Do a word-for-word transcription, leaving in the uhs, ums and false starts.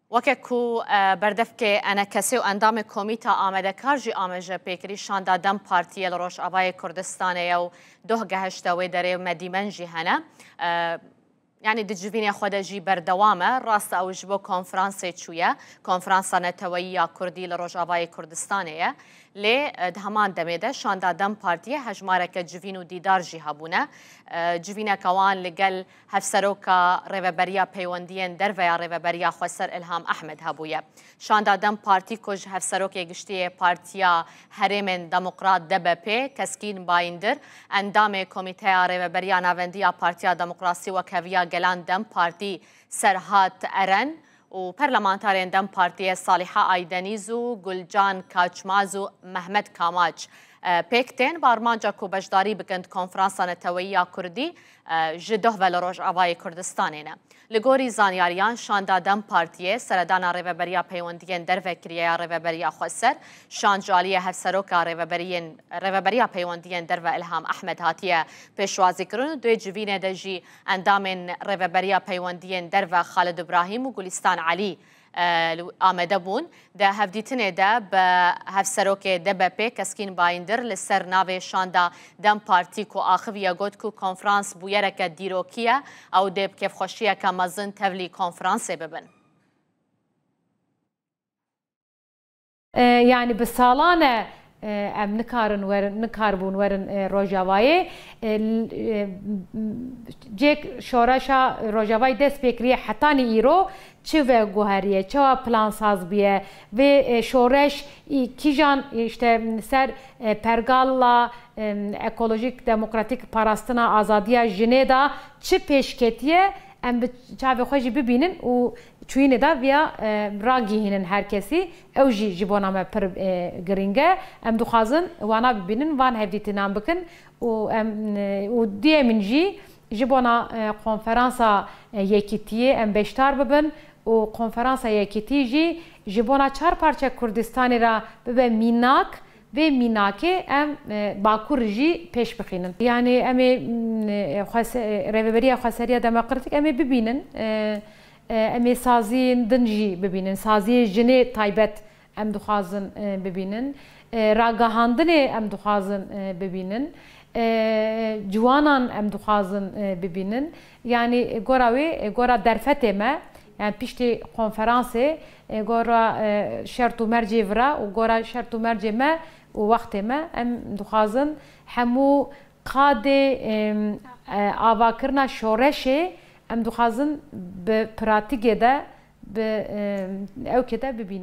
Weke ku e, berdevkê enekesê û endamê Komîta Amadekar jî amêje pêkirî, şanda DEM Partiyê li Rojavayê Kurdistanê ye û doh gehişte wê derê me dîmen jî hene. E, Yanî di civînê xwe de jî berdewam e. Rast e, ew ji bo konferansê çûye. Konferansa Neteweyî ya Kurdî li Rojavayê Kurdistanê ye. Lê e, di heman demê de şanda DEM Partiyê hejmareke civîn û dîdar jî hebûne. E, civîneke wan li gel Hevseroka Rêveberiya Peywendiyên Derve ya Rêveberiya Xweser Ilham Ehmed hebûye. Şanda DEM Partî ku ji Hevserokê Giştî yê Partiya Herêmên Demokrat, D B P, Keskîn Bayindir, endamê Komîteya Rêveberiya Navendî ya Partiya Demokrasî Wekheviya Gelan, DEM Partî, Serhat Eren û perlemantarên DEM Partiyê Saliha Aydenîz û Gulcan Kaçmaz û Mehmet Kamaç, e, pêk tên, bi armanca ku beşdarî bikin di Konferansa Neteweyî ya Kurdî, e, ji doh ve li Rojavayê Kurdistanê ne. Li gorî zanyariyan, şanda DEM Partiyê seredana Rêveberiya Peywendiyên Derve kiriye ya Rêveberiya Xweser, şand ji aliyê Hevseroka Rêveberiyên, Rêveberiya Peywendiyên Derve Ilham Ehmed hatiye pêşwazîkirin û di wê civînê de jî endamên Rêveberiya Peywendiyên Derve Xalid Ibrahîm û Gulîstan Elî, e, li, amade bûn. Di hevdîtinê de bi Hevserokê D B P Keskîn Bayindir li ser navê şanda DEM Partî ku axiviye got ku konferans bûyereke dîrokî ye, ew dê bi kêfxweşiyeke mezin tevlî konferansê bibin. E, yanî bi salan e, e, em nikarin werin, nikarbûn werin, e, Rojavayê. E, l-, e, m-, m-, cêk şoreşa Rojavayê dest pê kiriye hetanî îro çi veguheriye, çawa plansaz bûye, vê, e, şoreş î kîjan, e, işte, ser, e, pergala, e, ekolojîk, demokratîk parastina azadiya jinê de çi pêşketiye, em bi çavê xwe jî bibînin û çûyînê de viya, e, ragihînin her kesî. Ew jî ji bona me pir, e, girîng e. Em dixwazin wana bibînin, van hevdîtinan bikin û em, e, û duyemîn jî ji bona, e, konferansa, e, yekîtiyê em beşdar bibin û konferansa yekîtî jî ji bona çar parçe Kurdistanê re bibe mînak, vê mînakê em, e, Bakur jî pêş bixînin. Yanî em ê, m, e, xwese-, e, Rêveberiya Xweseriya Demokratîk em ê bibînin, e, e, em ê saziyên din jî bibînin. Saziyê jinê taybet em dixwazin, e, bibînin. E, ragihandinê em dixwazin, e, bibînin. E, ciwanan em dixwazin, e, bibînin. Yanî, e, gora wê, e, gora derfetê me, yani piştî konferansê, e, gora, e, şert û mercê vira û gora şert û mercê me û wextê me, em dixwazin hemû qadê, em, e, avakirina şoreşê em dixwazin bi pratîkê de, bi, em, ewkê de bibînin.